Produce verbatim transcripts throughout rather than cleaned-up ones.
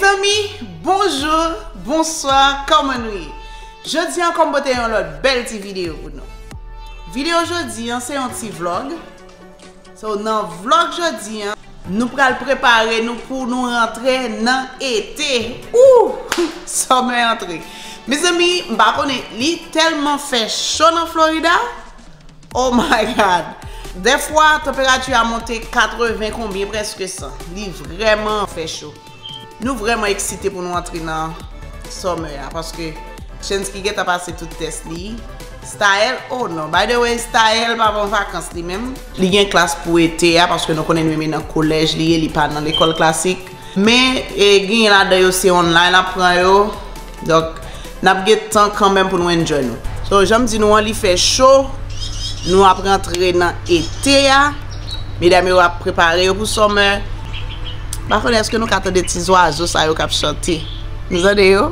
Zanmi, bonjou, bonswa, kòman nou ye? Jodi an, kòm pote yon lòt bèl ti videyo pou nou. Videyo jodi an, se yon ti vlog. So, nan vlog jodi an, nou pral prepare nou pou nou rantre nan ete. Ou! Summer antre. Mezanmi, m pa konnen, li tèlman fè cho nan Florida. Oh my God! Dèfwa, tanperati a monte katreven konbyen, prèske san. Li vrèman fè cho. Nou vrèman eksite pou nou antre nan summer a, paske Chensky gentan pase tout tès li. Style, oh non, by the way, Style pa pran vakans li menm. Li gen klas pou ete a, paske nou konnen nou menm nan kolèj li ye, li pa nan lekòl klasik. Men, e, genyen ladan yo se online l ap pran yo. Donk, n ap gen tan kanmenm pou nou enjoy nou. So, jan m di nou an, li fè cho. Nou ap rantre nan ete a. Medam yo ap prepare yo pou summer. M pa konnen èske nou ka tande ti zwazo sa yo k ap chante. Nou tande yo?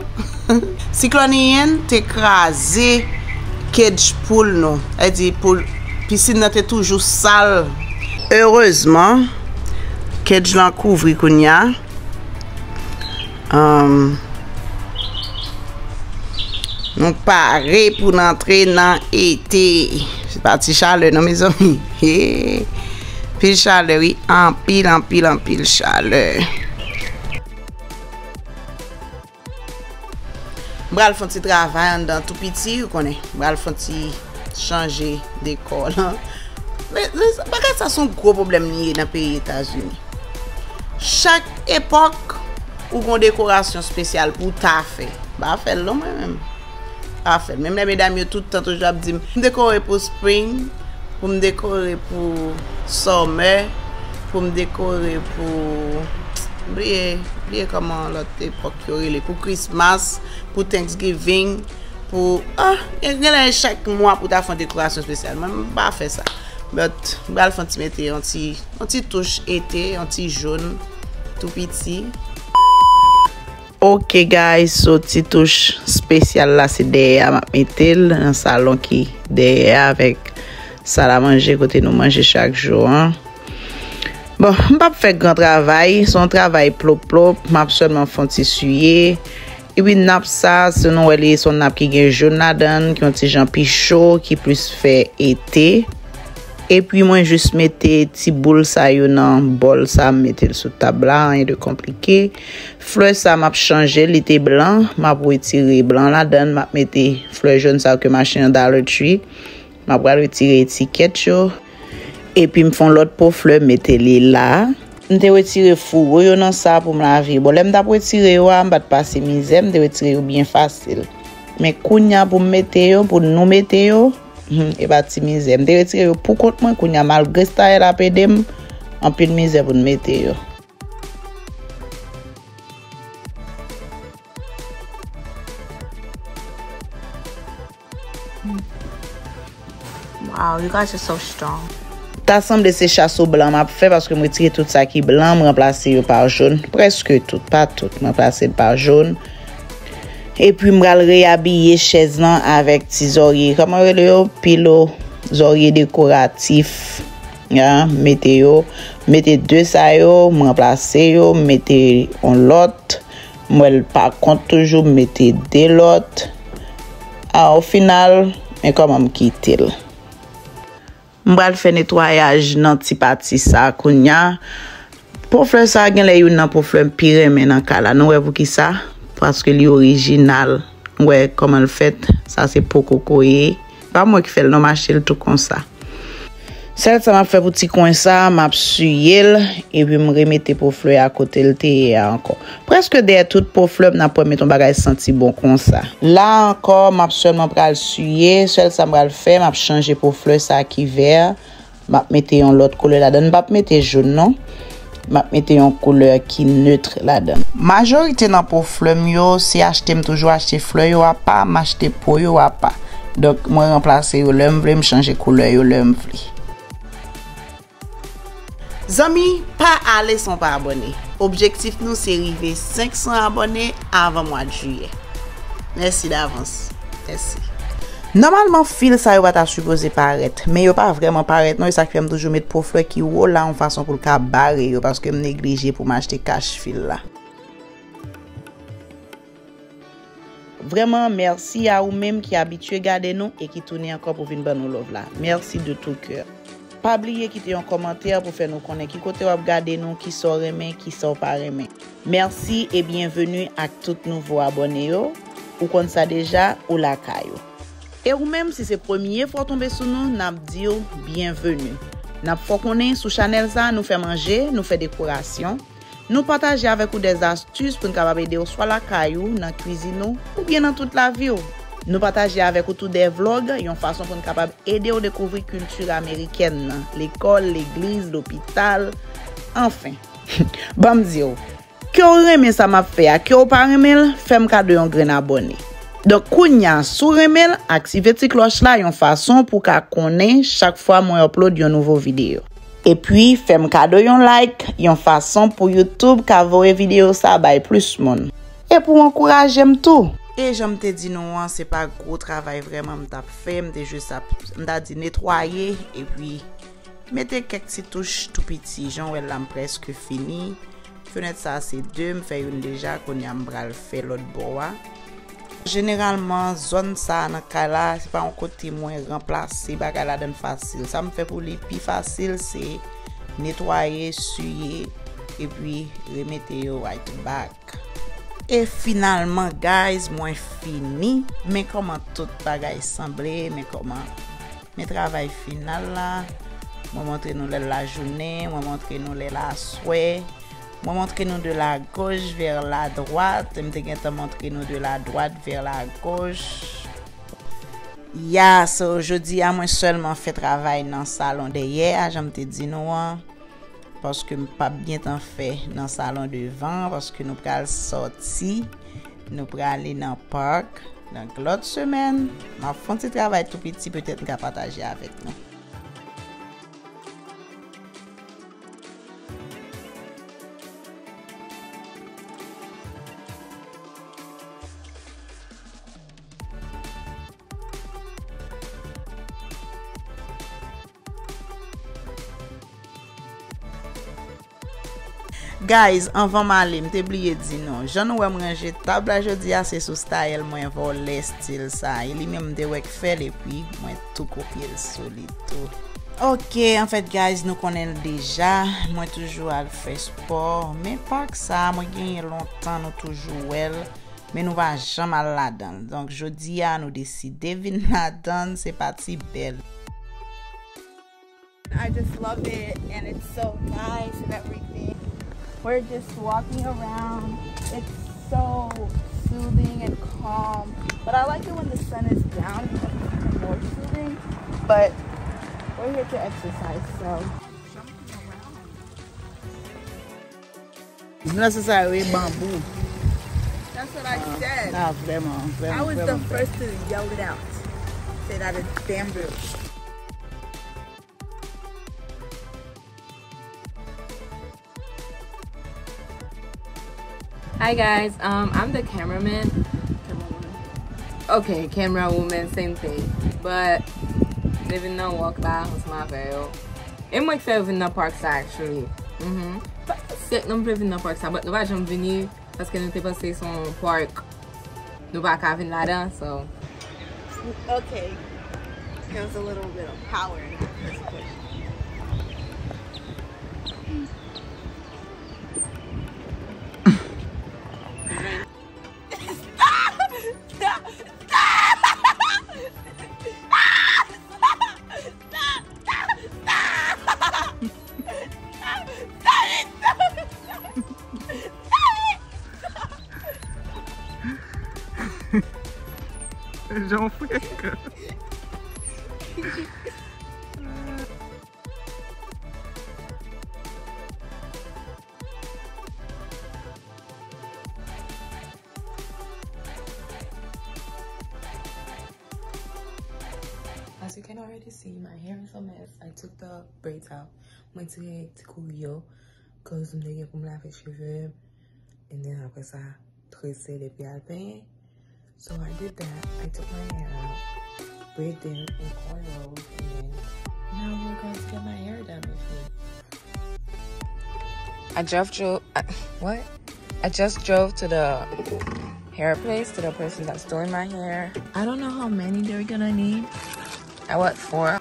Siklòn Ian te kraze cage poul nou. Sa vle di poul, pisin nan te toujou sal. Erezman, cage lan kouvri kounye a. Ahn, nou pare pou n antre nan ete. Se pa ti chalè non, mezanmi. Pil chalè, wi. Anpil, anpil, anpil chalè. M pral fè yon ti travay anndan tou piti, ou konnen. M pral fè yon ti chanje dekò lan. Men, men bagay sa se yon gwo pwoblèm li ye nan peyi Etazini. Chak epòk, ou gon dekorasyon espesyal pou w ta fè. M pa fè l non, mwen menm. M pa fè l. Menm lè medam yo tout tan toujou ap di m, m dekore pou spring, pou m dekore pou summer, pou m dekore pou, m bliye, bliye kòman lòt epòk yo rele, pou Christmas, pou Thanksgiving, pou, ah, gen, gen lè chak mwa pou ta fè yon dekorasyon espesyal. Mwen, m pa fè sa. But, m pral fè yon ti mete, yon ti, yon ti touch ete, yon ti jòn, tou piti. Ok guys, so ti touch espesyal la se dèyè a m ap mete l nan salon ki dèyè a avèk sal a manje kote nou manje chak jou an. Bon, m p ap fè gran travay, se yon travay plop plop, m ap sèlman fè yon ti siye. Epi nap sa, si nou wè li se yon nap ki gen jòn ladan l, ki yon ti jan pi cho, ki plis fè ete. Epi mwen jis mete ti boul sa yo nan bòl sa, m mete l sou tab la, anyen de konplike. Flè sa m ap chanje, li te blan, m ap retire blan ladan l, m ap mete flè jòn sa yo ke m achte nan Dollar Tree. M ap pral retire etikèt yo. Epi m fè yon lòt po flè, m mete li la. M te retire fouro yo nan sa pou m lave. Bon, lè m t ap retire yo a, m pa t pase mizè, m te retire yo byen fasil. Men kounye a pou m mete yo, pou nou mete yo, hmm, e pa ti mizè. M te retire yo pou kont mwen, kounye a malgre style ap ede m, anpil mizè pou n mete yo. Wow, you guys are so strong. Ta sanble se chaso blan m ap fè paske m retire tout sa ki blan, m ranplase yo pa jòn. Prèske tout, pa tout, m ranplase l pa jòn. Epi m pral reyabiye chèz lan avèk ti zòrye, kòman yo rele yo? Pilo, zòrye dekoratif. Ya, m mete yo, m mete de sa yo, m ranplase yo, m mete yon lòt. M wè l pa kont toujou, m mete de lòt. A, o final, men kòman m kite l. M pral fè netwayaj nan ti pati sa kounye a. Po flè sa a genlè youn nan po flè m pi renmen nan kay la. Nou wè poukisa? Paske li orijinal. Nou wè kòman l fèt. Sa se po kokoye. Pa mwen ki fè l non, m achte l tou konsa. Sèl sa m ap fè pou ti kwen sa, m ap siye l, epi m remete po flè a kote l te ye a ankò. Prèske dèyè tout po flè m, n ap wè m met yon bagay santi bon konsa. La ankò, m ap sèlman pral siye, sèl sa m pral fè, m ap chanje po flè sa ki vè, m ap mete yon lòt koulè ladan l, m p ap mete jòn non. M ap mete yon koulè ki nèt ladan l. Majorite nan po flè m yo, se achte m toujou achte flè yo apa, m achte po yo apa. Donk, mwen ranplase yo lè m vle, m chanje koulè yo lè m vle. Zanmi, pa ale san w pa abòne. Objektif nou se rive senk san abòne avan mwa jiyè. Mèsi davans. Mèsi. Nòmalman, fil sa yo pa ta sipoze parèt, men yo pa vrèman parèt non, e sa k fè m toujou met po flè ki wo la yon fason pou l ka bare yo, paske m neglije pou m achte kach fil la. Vrèman, mèsi a ou menm ki abitye gade nou e ki tounen ankò pou vin ban nou love la. Mèsi de tout kè. Pa bliye kite yon kòmantè pou fè nou konnen ki kote w ap gade nou, kisa w renmen, kisa w pa renmen. Mèsi e byenveni ak tout nouvo abòne yo. Ou konn sa deja, ou lakay ou. E ou menm, si se premye fwa w tonbe sou nou, n ap di w byenveni. N ap fè w konnen sou chanèl sa, nou fè manje, nou fè dekorasyon. Nou pataje avèk ou dè astis pou n kapab ede w swa lakay ou, nan kwizin ou, oubyen nan tout lavi w. Nou pataje avèk ou tou dè vlòg, yon fason pou n kapab ede w dekouvri kilti amerikèn nan, lekòl, legliz, lopital, anfen. Ban m di w, ke w renmen sa m ap fè a, ke w pa renmen l, fè m kado yon grenn abòne. Donk, kounye a, si w renmen l, aktive ti klòch la yon fason pou w ka konnen chak fwa mwen upload yon nouvo videyo. Epi, fè m kado yon like, yon fason pou YouTube ka voye videyo sa bay plis moun. E pou w ankouraje m tou. E jan m te di nou an, se pa gwo travay vrèman m t ap fè, m te jis ap, m ta di netwaye, epi mete kèk ti touch tou piti. Jan w wè l la, m prèske fini. Fenèt sa a se de, m fè youn deja, kounye a m pral fè lòt bò a. Jeneralman, zòn sa a nan kay la, se pa yon kote mwen ranplase bagay ladan l fasil. Sa m fè pou li pi fasil, se netwaye, siye, epi remete yo right back. E finalman, guys, mwen fini. Men kòman tout bagay sanble, men kòman, men travay final la. Mwen montre nou lè l lajounen, mwen montre nou lè l aswè. Mwen montre nou de la gauche vers la droite. M te gentan montre nou de la droite vers la gauche. Ya, so, jodi a, mwen sèlman fè travay nan salon dèyè a, jan m te di nou an. Paske m p ap gentan fè nan salon devan, paske nou pral sòti. Nou prale nan park. Donk, lòt semèn, m ap fè yon ti travay tou piti, petèt m ka pataje avèk nou. Guys, anvan m ale, m te bliye di nou. Jan nou wè m ranje tab la jodi a, se sou style mwen vòlè stil sa. E li menm m te wè k fè l, epi mwen tou kopye l sou li tou. Ok, anfèt, guys, nou konnen l deja. Mwen toujou al fè spò. Men park sa, mwen genyen lontan nou toujou wè l. Men nou pa janm al ladan l. Donk, jodi a, nou deside vin ladan l. Se pati bèl. I just love it, and it's so nice and everything. We're just walking around. It's so soothing and calm. But I like it when the sun is down because it's even more soothing. But we're here to exercise, so. Nan se sa yo ye banbou. That's what I said. Ah, vrèman, vrèman. I was the first to yell it out. Say that it's bamboo. Hi guys, um, I'm the cameraman. Camera woman. Okay, camera woman, same thing. But m te vin nan walk la ansanm avè yo. E mwen ki fè yo vin nan park sa, actually. Mhm. Pa se sèt non m vle vin nan park sa, but nou pa janm vini paske nou te panse se yon park nou pa ka vin ladan, so. Okay. There was a little bit of power in that. Jan w frekan. As you can already see, my hair is a mess. I took the braids out. Mwen tire ti kouri yo, 'cause m te gen pou m lave cheve m. And then apre sa, trese l epi al penyen. So I did that. I took my hair out, braid them in cornrows, and then now we're going to get my hair done with me. I just drove. I, what? I just drove to the hair place to the person that's doing my hair. I don't know how many they're gonna need. I want four.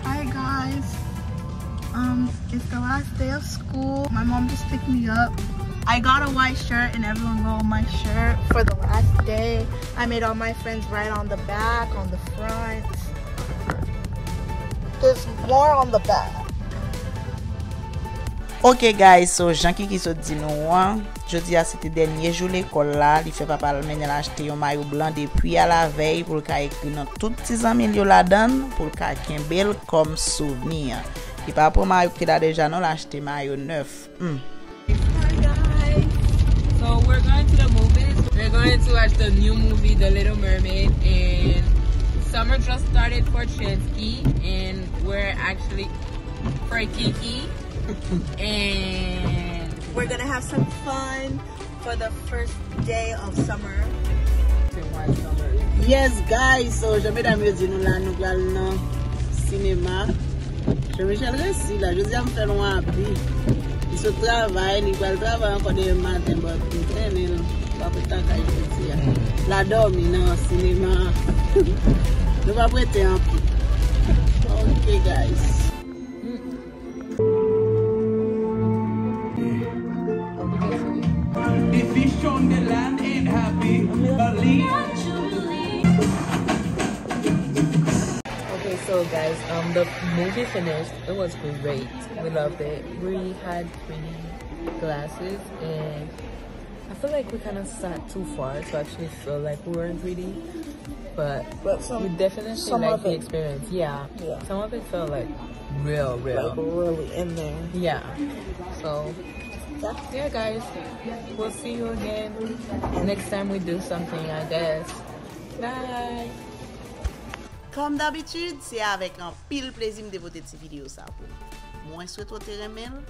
Hi guys. Um, it's the last day of school. My mom just picked me up. I got a white shirt and everyone got my shirt for the last day. I made all my friends write on the back, on the front. There's more on the back. Ok guys, so jan Kiki sot di nou an, jodi a se te dènye jou lekòl la, li fè papa l mennen l achte yon mayo blan depi alavèy pou l ka ekri non tout ti zanmi l yo ladan l, pou l ka kenbe l kòm souvni. Li pa pran mayo ki te la deja non, l achte mayo nèf. Hmm. Hi guys. So we're going to the movies. We're going to watch the new movie, The Little Mermaid, and summer just started for Chansky, and we're actually for Kiki. And we're gonna have some fun for the first day of summer. Yes guys, so jan medam yo di nou la, nou pral nan sinema. Jean Michel resi la, jodi a m fè l yon abi. Li sot travay, li pral travay ankò demen maten, but m trennen l. Pa pou ta kay jodi a. La dòmi nan sinema. Nou pa prete anpil. Ok guys. If he shown the land ain't happy, believe. Okay, so guys, um, the movie finished. It was great. We loved it. We had three D glasses, and I feel like we kind of sat too far to actually feel like we were in three D. But, but some, we definitely some like the experience. Yeah. Yeah. Some of it felt like real, real. Like really in there. Yeah. So, yeah, guys. We'll see you again next time we do something, I guess. Bye. Kòm dabitid, se avèk anpil plezi m te pote ti videyo sa pou ou. Mwen swete w te renmen l,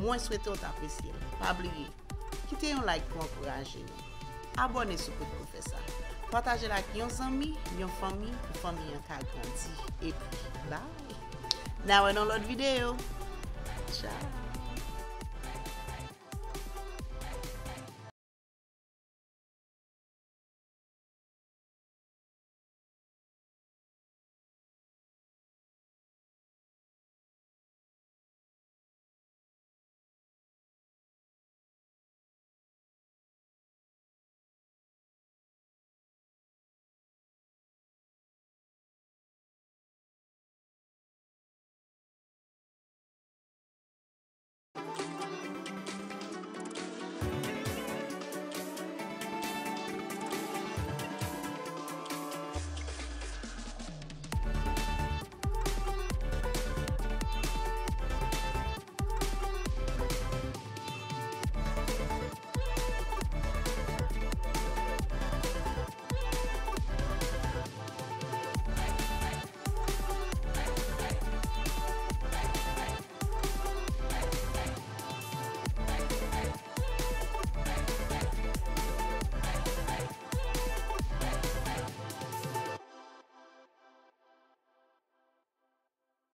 mwen swete w t apresye l. Pa bliye, kite yon like pou ankouraje nou. Abòne si w potko fè sa. Pataje l ak yon zanmi, yon fanmi, pou fanmi an ka grandi. Epi, bye! N a wè nan lòt videyo. Tchao!